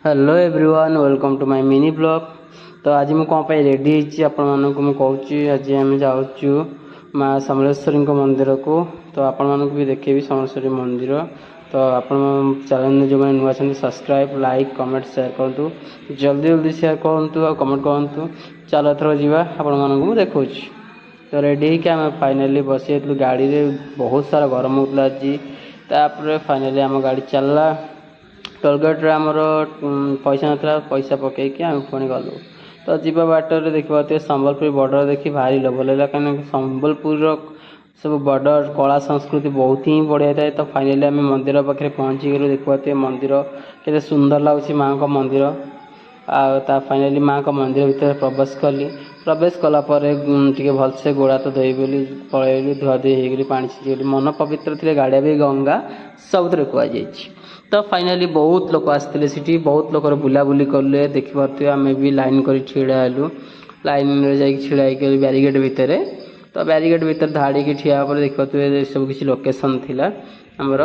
Hello everyone, welcome to my mini vlog. ତ ଆଜି ମୁଁ କ'ଣ ପାଇଁ ରେଡ଼ି ହେଇଛି, ଆପଣମାନଙ୍କୁ ମୁଁ କହୁଛି। ଆଜି ଆମେ ଯାଉଛୁ ମା ସମଲେଶ୍ୱରୀଙ୍କ ମନ୍ଦିରକୁ। ତ ଆପଣମାନଙ୍କୁ ବି ଦେଖେଇବି ସମଲେଶ୍ୱରୀ ମନ୍ଦିର। ତ ଆପଣ ଚ୍ୟାନେଲରେ ଯେଉଁମାନେ ନୂଆ ଅଛନ୍ତି, ସବସ୍କ୍ରାଇବ୍, ଲାଇକ୍, କମେଣ୍ଟ, ସେୟାର କରନ୍ତୁ। ଜଲ୍ଦି ଜଲ୍ଦି ସେୟାର କରନ୍ତୁ ଆଉ କମେଣ୍ଟ କରନ୍ତୁ। ଚାଲ, ଏଥର ଯିବା, ଆପଣମାନଙ୍କୁ ମୁଁ ଦେଖାଉଛି। ତ ରେଡ଼ି ହେଇକି ଆମେ ଫାଇନାଲି ବସିଯାଇଥିଲୁ ଗାଡ଼ିରେ। ବହୁତ ସାରା ଗରମ ହେଉଥିଲା ଆଜି। ତାପରେ ଫାଇନାଲି ଆମ ଗାଡ଼ି ଚାଲିଲା। ଟୋଲଗେଟ୍ରେ ଆମର ପଇସା ନଥିଲା, ପଇସା ପକେଇକି ଆମେ ପୁଣି ଗଲୁ। ତ ଯିବା ବାଟରେ ଦେଖିପାରୁଥିବେ, ସମ୍ବଲପୁର ବର୍ଡ଼ର ଦେଖି ଭାରି ଲୋଭ ଲାଗିଲା, କାହିଁକିନା ସମ୍ବଲପୁରର ସବୁ ବର୍ଡ଼ର, କଳା ସଂସ୍କୃତି ବହୁତ ହିଁ ବଢ଼ିଆ ଥାଏ। ତ ଫାଇନାଲି ଆମେ ମନ୍ଦିର ପାଖରେ ପହଞ୍ଚିଗଲୁ। ଦେଖିପାରୁଥିବେ, ମନ୍ଦିର କେତେ ସୁନ୍ଦର ଲାଗୁଛି, ମାଆଙ୍କ ମନ୍ଦିର। ଆଉ ତା ଫାଇନାଲି ମାଆଙ୍କ ମନ୍ଦିର ଭିତରେ ପ୍ରବେଶ କଲି। ପ୍ରବେଶ କଲା ପରେ ଟିକେ ଭଲସେ ଗୋଡ଼ ହାତ ଧୋଇ ବୋଲି ପଳେଇଲି। ଧୁଆ ଧୋଇ ହେଇଗଲି, ପାଣି ଛିଞ୍ଚିଗଲି। ମନ ପବିତ୍ର ଥିଲେ ଗାଡ଼ିଆ ବି ଗଙ୍ଗା, ସବୁଥିରେ କୁହାଯାଇଛି। ତ ଫାଇନାଲି ବହୁତ ଲୋକ ଆସିଥିଲେ ସେଠି, ବହୁତ ଲୋକର ବୁଲାବୁଲି କଲେ। ଦେଖିପାରୁଥିବେ, ଆମେ ବି ଲାଇନ୍ କରି ଛିଡ଼ା ହେଲୁ। ଲାଇନ୍ରେ ଯାଇକି ଛିଡ଼ା ହେଇକି ବ୍ୟାରିକେଡ଼ ଭିତରେ। ତ ବ୍ୟାରିକେଡ଼ ଭିତରେ ଧାଡ଼ିକି ଠିଆ ହେବା ପରେ ଦେଖିପାରୁଥିବେ, ସବୁ କିଛି ଲୋକେସନ୍ ଥିଲା ଆମର।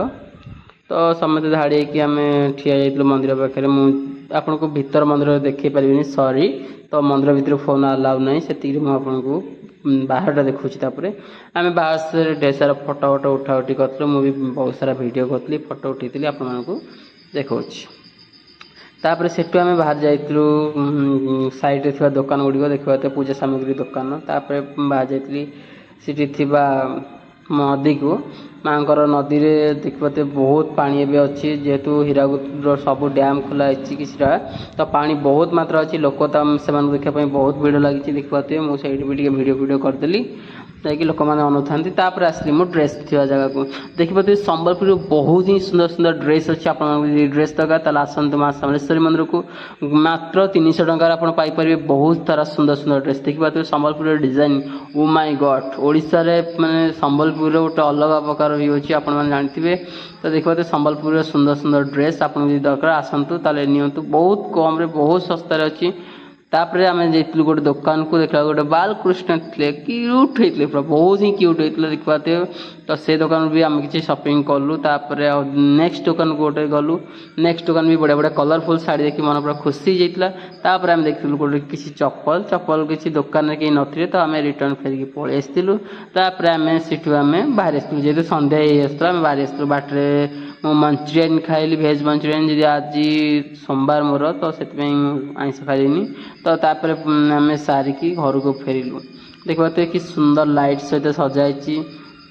ତ ସମସ୍ତେ ଧାଡ଼ି ହେଇକି ଆମେ ଠିଆ ଯାଇଥିଲୁ ମନ୍ଦିର ପାଖରେ। ମୁଁ ଆପଣଙ୍କୁ ଭିତର ମନ୍ଦିର ଦେଖେଇ ପାରିବିନି, ସରି। ତ ମନ୍ଦିର ଭିତରେ ଫୋନ୍ ଆଲାଉ ନାହିଁ, ସେତିକିରେ ମୁଁ ଆପଣଙ୍କୁ ବାହାରଟା ଦେଖାଉଛି। ତାପରେ ଆମେ ବାହାରେ ଢେର ସାରା ଫଟୋ ଫଟୋ ଉଠା ଉଠି କରିଥିଲୁ। ମୁଁ ବି ବହୁତ ସାରା ଭିଡ଼ିଓ କରିଥିଲି, ଫଟୋ ଉଠେଇଥିଲି, ଆପଣମାନଙ୍କୁ ଦେଖାଉଛି। ତାପରେ ସେଠୁ ଆମେ ବାହାରି ଯାଇଥିଲୁ ସାଇଡ଼୍ରେ ଥିବା ଦୋକାନ ଗୁଡ଼ିକ ଦେଖିବା, ତ ପୂଜା ସାମଗ୍ରୀ ଦୋକାନ। ତାପରେ ବାହାରି ଯାଇଥିଲି ସେଠି ଥିବା ନଦୀକୁ, ମାଆଙ୍କର ନଦୀରେ। ଦେଖିପାରୁଥିବେ, ବହୁତ ପାଣି ଏବେ ଅଛି, ଯେହେତୁ ହୀରାକୁଦର ସବୁ ଡ୍ୟାମ୍ ଖୋଲା ହେଇଛି କିଛିଟା। ତ ପାଣି ବହୁତ ମାତ୍ରା ଅଛି। ଲୋକ ତ ସେମାନଙ୍କୁ ଦେଖିବା ପାଇଁ ବହୁତ ଭିଡ଼ ଲାଗିଛି। ଦେଖିପାରୁଥିବେ, ମୁଁ ସେଇଠି ବି ଟିକେ ଭିଡ଼ିଓ ଫିଡ଼ିଓ କରିଦେଲି ଯାଇକି, ଲୋକମାନେ ଅନଉଥାନ୍ତି। ତାପରେ ଆସିଲି ମୁଁ ଡ୍ରେସ୍ ଥିବା ଜାଗାକୁ। ଦେଖିପାରୁଥିବେ, ସମ୍ବଲପୁରରେ ବହୁତ ହିଁ ସୁନ୍ଦର ସୁନ୍ଦର ଡ୍ରେସ୍ ଅଛି। ଆପଣଙ୍କୁ ଯଦି ଡ୍ରେସ୍ ଦରକାର, ତାହେଲେ ଆସନ୍ତୁ ମା ସମଲେଶ୍ୱରୀ ମନ୍ଦିରକୁ। ମାତ୍ର 300 ଟଙ୍କାରେ ଆପଣ ପାଇପାରିବେ ବହୁତ ସାରା ସୁନ୍ଦର ସୁନ୍ଦର ଡ୍ରେସ୍। ଦେଖିପାରୁଥିବେ, ସମ୍ବଲପୁରର ଡିଜାଇନ୍, ଓ ମାଇ ଗଡ୍! ଓଡ଼ିଶାରେ ମାନେ ସମ୍ବଲପୁରର ଗୋଟେ ଅଲଗା ପ୍ରକାର ଇଏ ଅଛି, ଆପଣମାନେ ଜାଣିଥିବେ। ତ ଦେଖିପାରୁଥିବେ, ସମ୍ବଲପୁରର ସୁନ୍ଦର ସୁନ୍ଦର ଡ୍ରେସ୍ ଆପଣଙ୍କୁ ଯଦି ଦରକାର, ଆସନ୍ତୁ ତାହେଲେ ନିଅନ୍ତୁ। ବହୁତ କମ୍ରେ, ବହୁତ ଶସ୍ତାରେ ଅଛି। ତାପରେ ଆମେ ଯାଇଥିଲୁ ଗୋଟେ ଦୋକାନକୁ। ଦେଖିଲା ଗୋଟେ ବାଲକୃଷ୍ଣ ଥିଲେ, କ୍ୟୁଟ୍ ହେଇଥିଲେ, ପୁରା ବହୁତ ହିଁ କ୍ୟୁଟ୍ ହେଇଥିଲେ, ଦେଖିପାରୁଥିବେ। ତ ସେ ଦୋକାନରୁ ବି ଆମେ କିଛି ସପିଂ କଲୁ। ତାପରେ ଆଉ ନେକ୍ସଟ ଦୋକାନକୁ ଗୋଟେ ଗଲୁ। ନେକ୍ସଟ ଦୋକାନ ବି ବଢ଼ିଆ ବଢ଼ିଆ କଲରଫୁଲ୍ ଶାଢ଼ୀ ଦେଖି ମନ ପୁରା ଖୁସି ହେଇଯାଇଥିଲା। ତାପରେ ଆମେ ଦେଖିଥିଲୁ ଗୋଟେ କିଛି ଚପଲ। ଚପଲ କିଛି ଦୋକାନରେ କେହି ନଥିଲେ, ତ ଆମେ ରିଟର୍ନ ଫେରିକି ପଳେଇ ଆସିଥିଲୁ। ତାପରେ ଆମେ ସେଠୁ ଆମେ ବାହାରି ଆସିଥିଲୁ, ଯେହେତୁ ସନ୍ଧ୍ୟା ହେଇ ଆସୁଥିଲା, ଆମେ ବାହାରି ଆସିଥିଲୁ। ବାଟରେ ମୁଁ ମଞ୍ଚୁରିଆନ୍ ଖାଇଲି, ଭେଜ୍ ମଞ୍ଚୁରିଆନ୍। ଯଦି ଆଜି ସୋମବାର ମୋର, ତ ସେଥିପାଇଁ ମୁଁ ଆଇଁଷ ଖାଇଲିନି। ତ ତାପରେ ଆମେ ସାରିକି ଘରକୁ ଫେରିଲୁ। ଦେଖିପାରୁଥିବେ, କି ସୁନ୍ଦର ଲାଇଟ୍ ସହିତ ସଜା ହେଇଛି।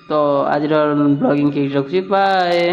ତ ଆଜିର ବ୍ଲଗିଂ ଏଇଠି ରଖୁଛି। ବାଏ।